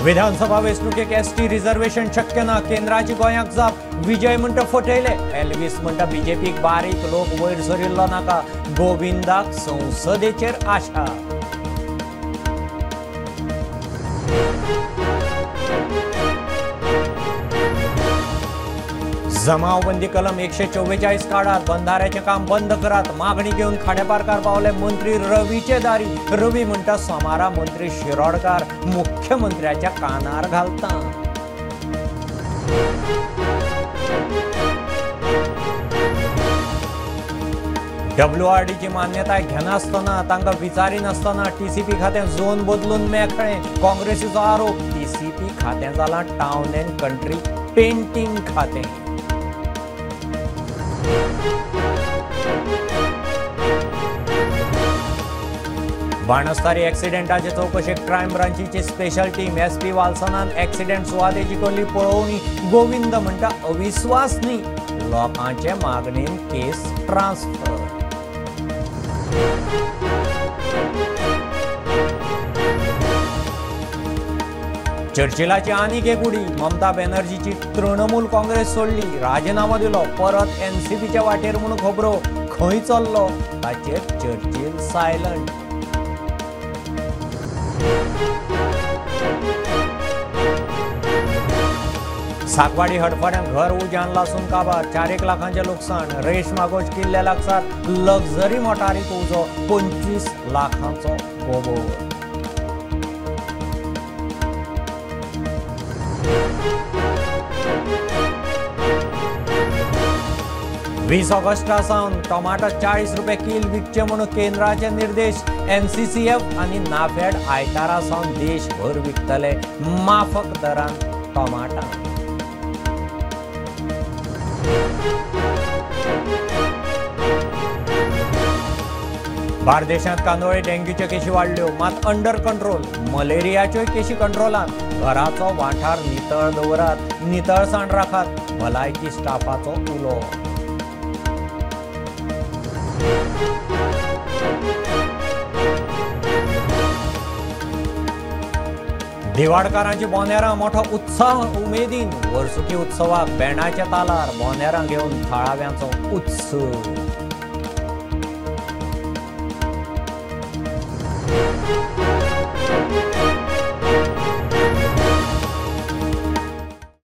विधानसभा वेंचणुकेक ST reservation शक्य ना, केंद्राची गोंयाक जाप. विजय म्हणटा फटयले, एल्वीस म्हणटा बीजेपीक बारीक लोक वयर सरिल्लो नाका. गोविंदाक संसदेचेर आशा. जमावबंदी कलम 144 काढात, बंधाऱ्याचें काम बंद करात, मागणी घेवन खांडेपारकार पावले मंत्री रवीचे दारी. रवी म्हणटा सोमारा मंत्री शिरोडकार मुख्यमंत्र्याच्या कानार घालता. डब्ल्यूआरडीची मान्यताय घेनासतना, तांकां विचारिनासतना टीसीपी खातें झोन बदलून मेकळें. काँग्रेसीचो आरोप, टीसीपी खातें जालां टावन अँड कंट्री पेंटींग खातें. बाणस्तारी एक्सिडेंटाचे चवकशेक क्रायम ब्रांचीची स्पेशल टीम. एसपी वाल्सनान एक्सिडेंट सुवातेची केली पळोवणी. गोविंद म्हणटा अविस्वास न्ही, लोकांचे मागणेन केस ट्रान्सफर. चर्चिलाची आनीक एक उडी. ममता बॅनर्जीची तृणमूल काँग्रेस सोडली, राजीनामो दिलो, परत एनसीपीच्या वाटेर म्हूण खबरो. खंय चल्लो ताचेर चर्चिल सायलंट. साकवाडी हडफड्यां घर उज्यान लासून काबार, 4 लाखांचें लुकसाण. रेश मागोश किल्ल्या लागसार लक्झरी मोटारीक उजो, 25 लाखांचो गोबोर. 20 ऑगस्टा सावन टोमाटो 40 रुपये कील विकचे म्हणून केंद्राचे निर्देश. एनसीसीएफ आनी नाफेड आयतारा सावन देशभर विकतले माफक दरान टोमाटां. बार्देशांत कांदोळे डेंग्यूच्यो केशी वाडल्यो, मात अंडर कंट्रोल. मलेरियाच्योय केशी कंट्रोलांत. घराचो वाठार नितळ दवरात, नितळसाण राखात, भलायकी स्टाफाचो उलो. दिवाडकारांची बोनेरां मोठो उत्साह उमेदीन. वर्सुकी उत्सवाक बँडाच्या तालार बोनेरां घेवन थळाव्यांचो उत्सव.